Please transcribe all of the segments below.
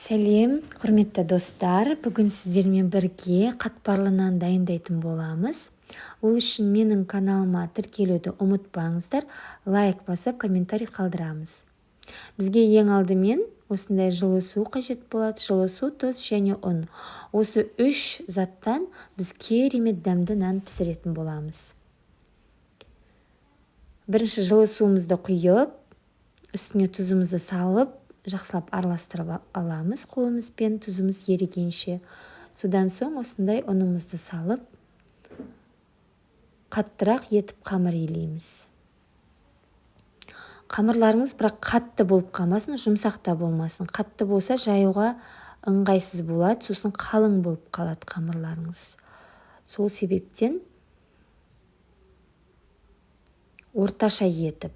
Сәлем, құрметті достар! Бүгін сіздермен бірге қатпарлы нан дайындайтын боламыз. Ол үшін менің каналыма тіркелуді ұмытпаңыздар, лайк басып, комментарий қалдырамыз. Бізге ең алдымен осындай жылы су қажет болады. Жылы су, тұз және ұн. Осы үш заттан біз керемет дәмді нан пісіретін боламыз. Бірінші жылы суымызды құйып, үстіне тұзымызды салып, жақсылап араластырып аламыз қолымызбен, тұзымыз ерігенше. Содан соң осындай ұнымызды салып, қаттырақ етіп қамыр илейміз. Қамырларыңыз бірақ қатты болып қалмасын, жұмсақ та болмасын. Қатты болса жаюға ыңғайсыз болады, сосын қалың болып қалады қамырларыңыз. Сол себептен орташа етіп,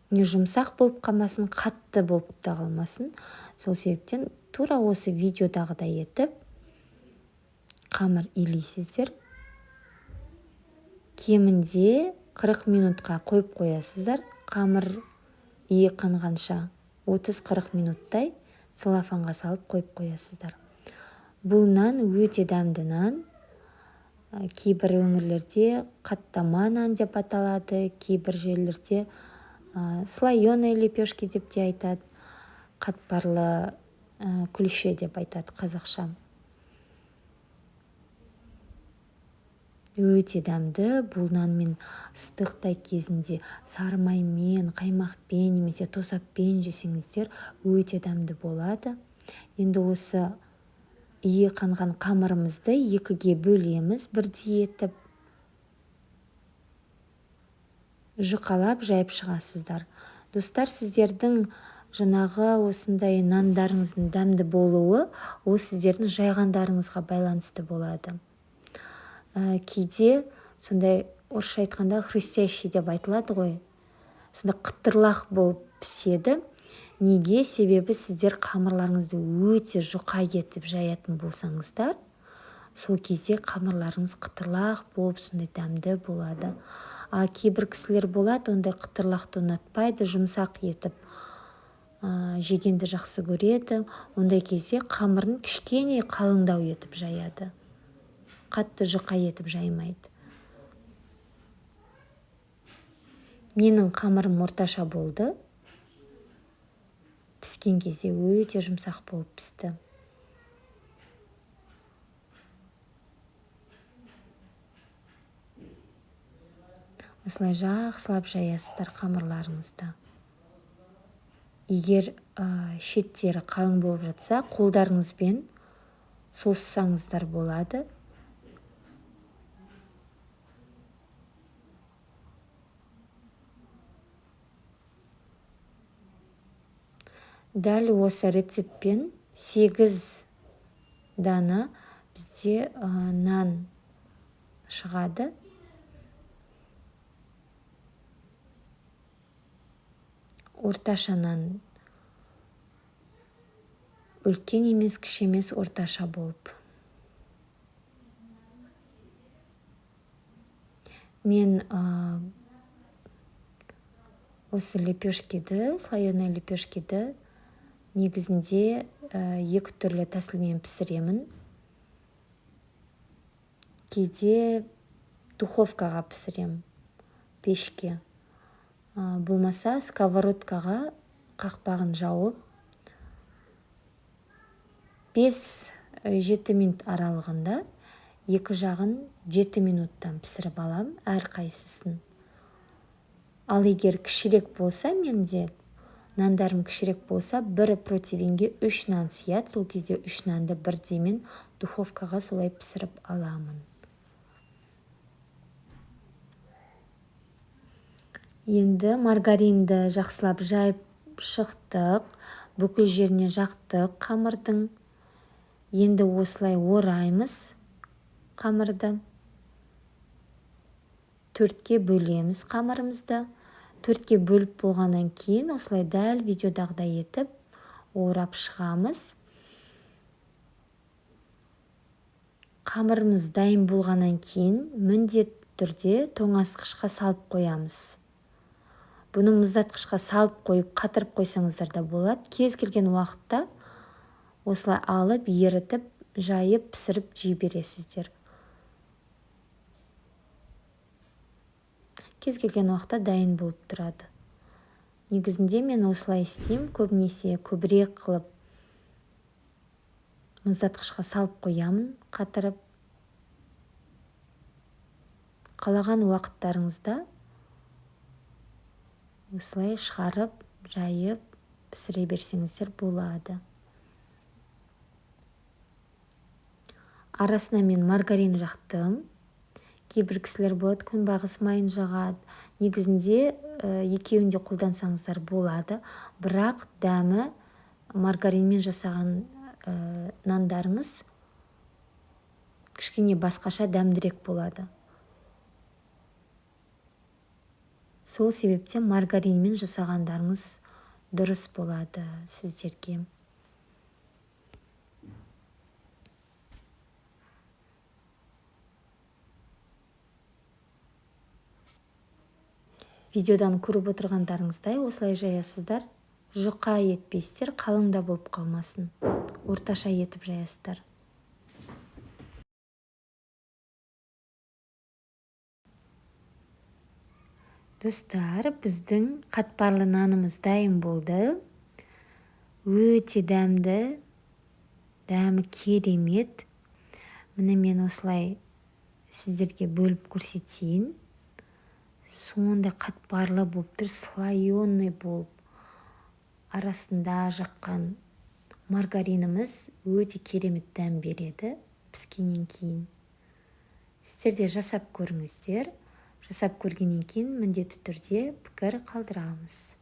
не жұмсақ болып қалмасын, қатты болып та қалмасын. Сол себептен тура осы видеодағыдай етіп қамыр илейсіздер. Кемінде 40 минутқа қойып қоясыздар. Қамыр иі қанғанша 30-40 минуттай целлофанға салып қойып қоясыздар. Бұл нан өте дәмді нан. Кейбір өңірлерде қаттама нан деп аталады, кейбір жерлерде слоеные лепешки деп те айтады, қатпарлы күлше деп айтады қазақша. Өте дәмді. Бұл нанмен ыстықтай кезінде сары маймен, қаймақпен немесе тосаппен жесеңіздер өте дәмді болады. Енді осы иі қанған қамырымызды екіге бөлеміз бірдей етіп. Жұқалап жайып шығасыздар. Достар, сіздердің жаңағы осындай нандарыңыздың дәмді болуы ол сіздердің жайғандарыңызға байланысты болады. Кейде сондай орысша айтқанда хрустящий деп айтылады ғой. Сондай қытырлақ болып піседі. Неге? Себебі сіздер қамырларыңызды өте жұқа етіп жаятын болсаңыздар, сол кезде қамырларыңыз қытырлақ болып сондай дәмді болады. А кейбір кісілер болады, ондай қытырлақты ұнатпайды, жұмсақ етіп жегенді жақсы көреді. Ондай кезде қамырын кішкене қалыңдау етіп жаяды. Қатты жұқа етіп жаймайды. Менің қамырым орташа болды. Піскен кезде өте жұмсақ болып пісті. Осылай жақсылап жаясыздар қамырларыңызды. Егер шеттері қалың болып жатса, қолдарыңызбен созсаңыздар болады. Дәл осы рецептпен 8 дана бізде нан шығады. Орташа нан, үлкен емес, кіші емес, орташа болып. Мен осы лепешкиді, слоеный лепешкиді негізінде екі түрлі тәсілмен пісіремін. Кейде духовкаға пісірем, пешке. Болмаса сковородкаға қақпағын жауып 5-7 минут аралығында екі жағын 7 минуттан пісіріп алам әрқайсысын. Ал егер кішірек болса, менде нандарым кішірек болса, бір противенге 3 нан сияды. Сол кезде 3 нанды бірдей мен духовкаға солай пісіріп аламын. Енді маргаринді жақсылап жайып шықтық, бүкіл жеріне жақтық қамырдың. Енді осылай ораймыз қамырды. 4-ке бөлеміз қамырымызды. 4-ке бөліп болғаннан кейін осылай дәл видеодағыдай етіп орап шығамыз. Қамырымыз дайын болғаннан кейін міндетті түрде тоңазытқышқа салып қоямыз. Бұны мұздатқышқа салып қойып, қатырып қойсаңыздар да болады. Кез келген уақытта Осылай алып, ерітіп, жайып, пісіріп жей бересіздер. Кез келген уақытта дайын болып тұрады. Негізінде мен осылай істеймін, көбінесе көбірек қылып мұздатқышқа салып қоямын, қатырып. Қалаған уақыттарыңызда осылай шығарып, жайып, пісіре берсеңіздер болады. Арасына мен маргарин жақтым. Кейбір кісілер болады, күнбағыс майын жағады. Негізінде екеуін де қолдансаңыздар болады, бірақ дәмі маргаринмен жасаған нандарыңыз кішкене басқаша дәмдірек болады. Сол себептен маргаринмен жасағандарыңыз дұрыс болады сіздерге. Видеодан көріп отырғандарыңыздай осылай жаясыздар. Жұқа етпейсіздер, қалың да болып қалмасын. Орташа етіп жаясыздар. Достар, біздің қатпарлы нанымыз дайын болды. Өте дәмді, дәмі керемет. Міне мен осылай сіздерге бөліп көрсетейін. Сондай қатпарлы болып тұр, слоеный болып. Арасында жаққан маргариніміз өте керемет дәм береді піскеннен кейін. Сіздер де жасап көріңіздер. Жасап көргеннен кейін міндетті түрде пікір қалдырамыз.